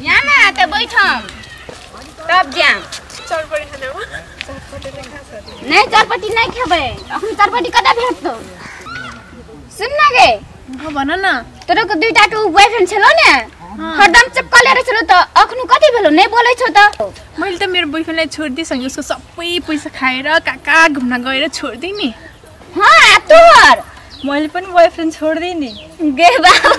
यहाँ ना त बैठम तब जाम। चटपटी खाना नहीं, चटपटी नहीं खेबै। अखन चटपटी कता भेटतौ? सुन न गे। हां भन न। तोरो के दुईटा के बॉयफ्रेंड छलो ने, हरदम चिपकले रहै छलो त अखनु कति भेलो नै बोलै छौ त? मैले त मेरो बॉयफ्रेन्डलाई छोड्दिए, उसको सबै पैसा खाएर कहाँ घुम्न गएर छोड्दिए नि। हां तोहर? मैले पनि बॉयफ्रेन्ड छोड्दिए नि। गे बाबु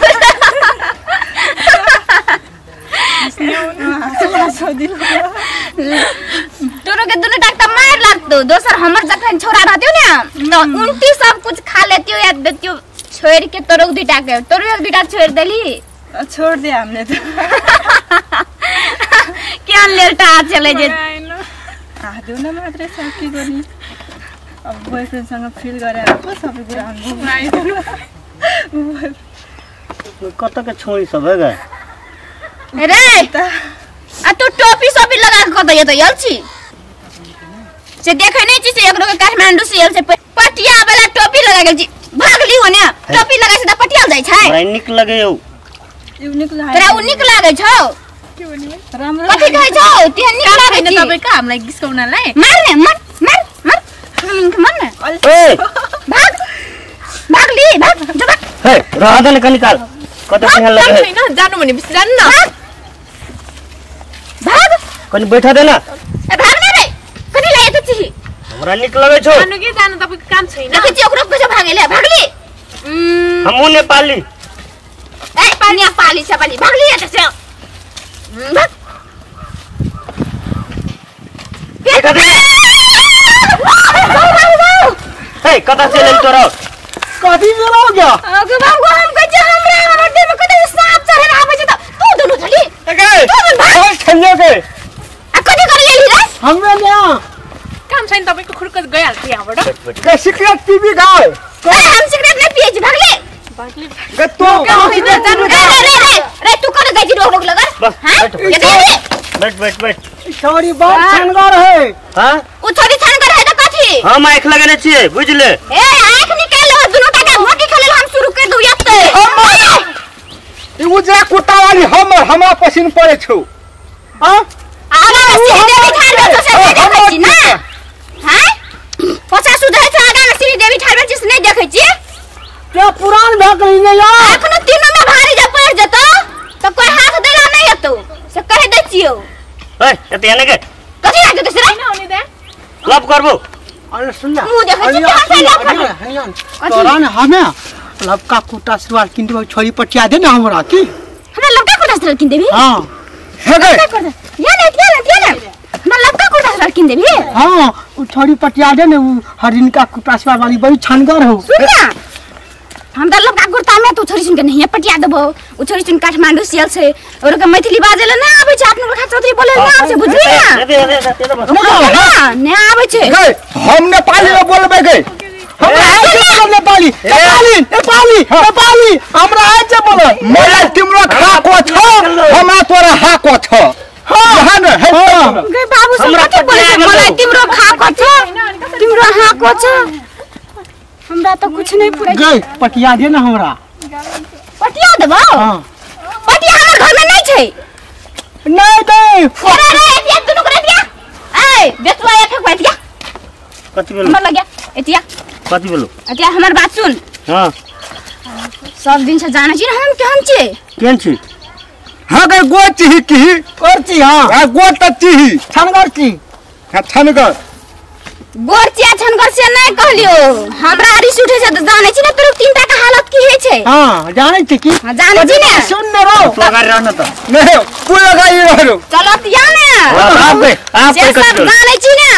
तोरो के दुनु टाक त मार लाग्तो। दोसर हमर जखन छोरा रहत्यो ने त उल्टी सब कुछ खा लेत्यो या देत्यो छोड़ के तोरो के दुईटा के, तोरो के दुईटा छोड़ देली। छोड़ दिए हमने तो। क्या लेटा चले जे आदेउ न मात्रै छ के गर्ने। अब बॉयफ्रेन्डसँग फिल गरे पो सबै कुरा अनुभव। कत के छोरी सब है गे रे? आ तू टोपी सोपी लगा के कत यत आयल छी? से देखै नै छी से एकरो के काठमाडौँ से आयल छै, पटिया वाला टोपी लगा गेल छी। भागली हो ने, टोपी लगा से त पटिया जाइ छै। हमरा नीक लगे यौ। नीक लागे तोरा? उ नीक लागे छौ? के भन्नु राम्रो कथि कहै छौ? तेहन नीक लागे छैन छी तपाईको हामीलाई गिस्काउनलाई? मार ने, मार मार मार मार ने। ए भाग भागली भाग जो भाग। हे रह दे न कनी काल कत केहन लगे छैन जानु भनेपछि जानु न। भाग कनी बैठा दे न। ए भाग न रे, कथि लागे त छी? हमरा नीक लगे छौ। जानु के जानु तपाईको काम छैन। देखै छी ओकरो पैसा भागेले भागली। हमहु नेपाली। ए नेपाली नेपाली भागली एत से भाग। बैठा दे। हे कता से लेल तोरा? कथी भेलौ गया? अगे बाबू हम कहै छी हमरा हमर देह में कते सांप चढ़ेल आबै छै त तू दुनु छली। ए गे तू छलियो गे। आ कथि करे एली रे? हमरे ने काम छैन तपाईको खुर्क गइहाल्छ यहाँबाट। गे सिगरेट पीबी गाय। ए हम सिगरेट नै पियै छी भागली। भागली गे तो रे रे रे रे तू कने जाइ छी रोक रोक लगल? हां बैठ बैठ बैठ। छोरी बहुत छनगर है। हां उ छोरी छनगर है त कथि? हम आंख लगेने छियै बुझले। ए आंख निकाल लो दुनु टाका भोटी खेलेल हम शुरू कर दू यत्ते। ई उजरा कुत्ता वाली हमर हमरा पसिन पड़े छौ। हां आगा में सीढ़ी देवी ठाड़ भेल छौ से नै देखै छी ना? हां पचा सुधै छ आगा में सीढ़ी देवी ठाड़ भेल छी से नै देखै छी? के पुरान भ गेली ने यार। अखनो तीनों में भारी जे पड़ जतो त कोई हाथ देला नै एतो से कह दै छियौ। ए एते एने के कथि लागत से रे? आउने they love करबो। अरे सुन ना मुंह देखै छी केहन छै लव करबो? तोरा ने हमे लवका कुर्ता सुरुवाल किन देबो, छोरी पटिया दे ना हमरा की। हमरा लवका कुर्ता सुरुवाल किन देबी? हां हे गे या ने या ने या ने हमरा लवका कुर्ता सुरुवाल किन देबी? हां उ छोरी पटिया दे ने, उ हरिन का कुर्ता सुरुवाल वाली बड़ी छनगर हो। सुन ना हम त लवका कुर्ता में तो छोरी सुन के नहीं पटिया देबो। उ छोरी सुन काठमाडौँ सियल छै और के मैथिली बाजेले ना आबै छै, अपनो रेखा चौधरी बोले ना आबै छै बुझली ना? ना ना आबै छै। गे हम नेपाली में बोलबे गे। हमरा आइ छै बोलब नेपाली नेपाली नेपाली नेपाली हमरा आइ छै बोलब। मलाई तिम्रो खाको छ हमरा तोरा हाको छ। हां न हे गे बाबु सब कथि बोलै छै? मलाई तिम्रो खाको छ तिम्रो हाको छ हमरा त कुछ नहीं पुरै। गे पटिया दे ना हमरा। पटिया देबौ? हां पटिया हमर घर में नहीं छै। नहीं दे। रे रे एतिया दुनु करे एतिया। ए बेचुआ या फेकवा एतिया। कथि भेलो? हमर लग्या एतिया। कथि भेलो? एतिया हमर बात सुन। हां सब दिन से जानै छी हम केहन छी? केहन छी? हां गे गो छी की और छी। हां आ गो त छी छनगर छी। हां छनगर गोर चिया छनगर से नहीं कहलियो। हमरा रिस उठे छै त जानै छी ने तोर तीनटा के हालत की होय छै। हां जानै छी की। हां जानै छी ने। सुन न रो तू अगाडि रह न त नहीं तू अगाडि रह रो। चलो त या ने आप आप से सब जानै छी ने।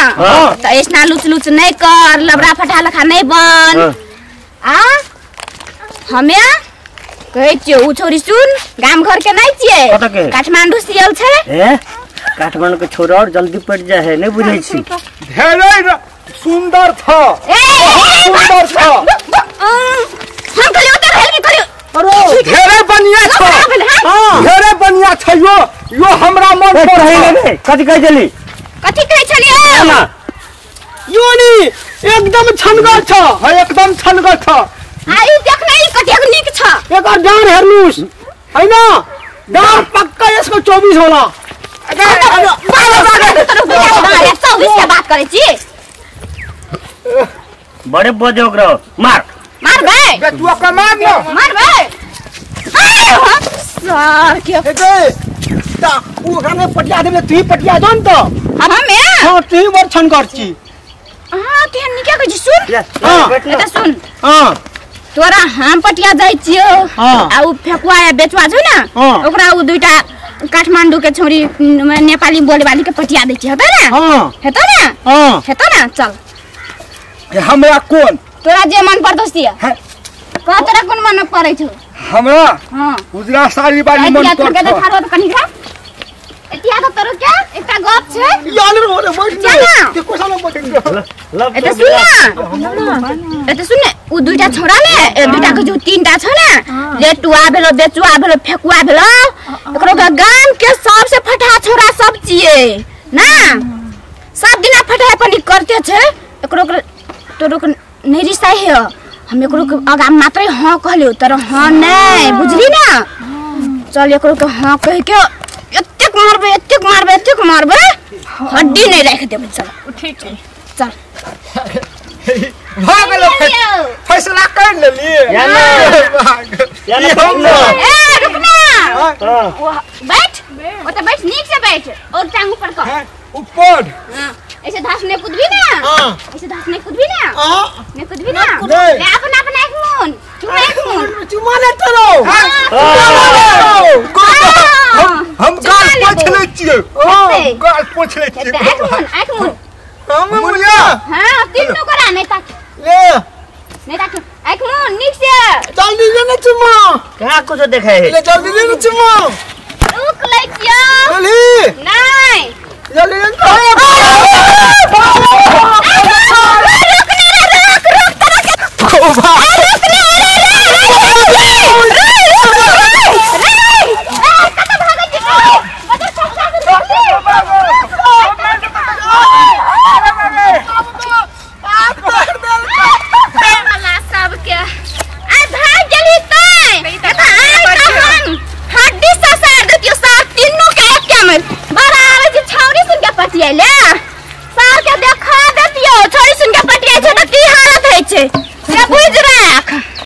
त ऐसना लुच लुच नहीं कर, लबड़ा फटा लखा नहीं बन। आ हमे कहै छियौ उ छोरी सुन गाम घर के नहीं छियै, काठमाडौँ सियल छै। ए काठमाडौँ के छोरा और जल्दी पड़ जाए है नहीं बुझै छी। धेरै सुंदर छ, बहुत सुंदर छ। हम कहलियो त भेल की कहलियो? अरे धेरै बढ़िया छ, धेरै बढ़िया छ। यो यो हमरा मन पर है। कथि कहै छली? कथि कहै छलियै? ना यो नि एकदम छनगर छ। है एकदम छनगर छ। आ ई देखने ई कतेक नीक छ एकर डाँड हेर्नुस् हैन डाँड पक्का यसको 24 होला 24 के बात करै छी बडे बज्यो ओकरा मार मार बे तू ओकरा मार न मार बे सर के ए त उ ओकरा ने पटिया देबे तू ही पटिया दो न त हमे हां तू ही बड़ छन कर छी हां तेहन निके कहै छी सुन हां एता सुन हां तोरा हम पटिया जाइ छियो आ उ फेकुआ या बेचुआ छौ न ओकरा उ दुईटा काठमाडौँ के छोरी नेपाली बोले वाली के पटिया दै छी हेतौ न हां हेतौ न हां हेतौ न चल हमरा कोन तोरा जे मन पड़तौ से कह तोरा कोन मन पड़ै छौ हमरा हां उजरा साड़ी वाली मन पड़ै छौ थारो त कनी खा एतिया त तोरो के एकटा गप छै यार रे बैठ न के कोसालो बैठ एते सुन न एते सुन न उ दुईटा छोरा ने ए दुईटा के जो तीनटा छ ने लेटुआ भेलो बेचुआ भेलो फेकुआ भेलो एकरो के गाम के सबसे फटा छोरा सब छिए ना सब दिना फटा पनि करते छै एकरो के तोरो के नै रिसाइ हे हम एकरो के आगा मात्रै हां कहलियो तर हां नै बुझली ना चल एकरो के हां कह के एतेक मारबे एतेक मारबे एतेक मारबे हड्डी नै राख देबै चल ठीक है चल भाग गेलो फैसला कर लेली ए रुक ना बैठ ओत बैठ नीक से बैठ और टांग ऊपर कर ऊपर हां ऐसे धास ने कुदबी ना हां ऐसे धास ने कुदबी ना हां ने कुदबी ना ले अपन अपन एक मुन चुमा एक मुन चुमा ले चलो हम गाल पोछ ले छियै गाल पोछ ले छियै एक मुन एक मुन हम मुनिया हां तीनू करा नहीं ताक ले नहीं ताक एक मुन नीक से जल्दी ले ना चुमा कहां कुछ देखे है ले जल्दी ले ना चुमा रुक ले छियो जल्दी नहीं जल्दी ले रुक ना रुक रुक तोरा के रुक ना रे रे रे रे रे कत भागै छी बदर सबके आ भाग गेली तै हड्डी ससार देतियो सार तीनू के एक के में बड़ा आवे छै छौरी सुन के पटियाले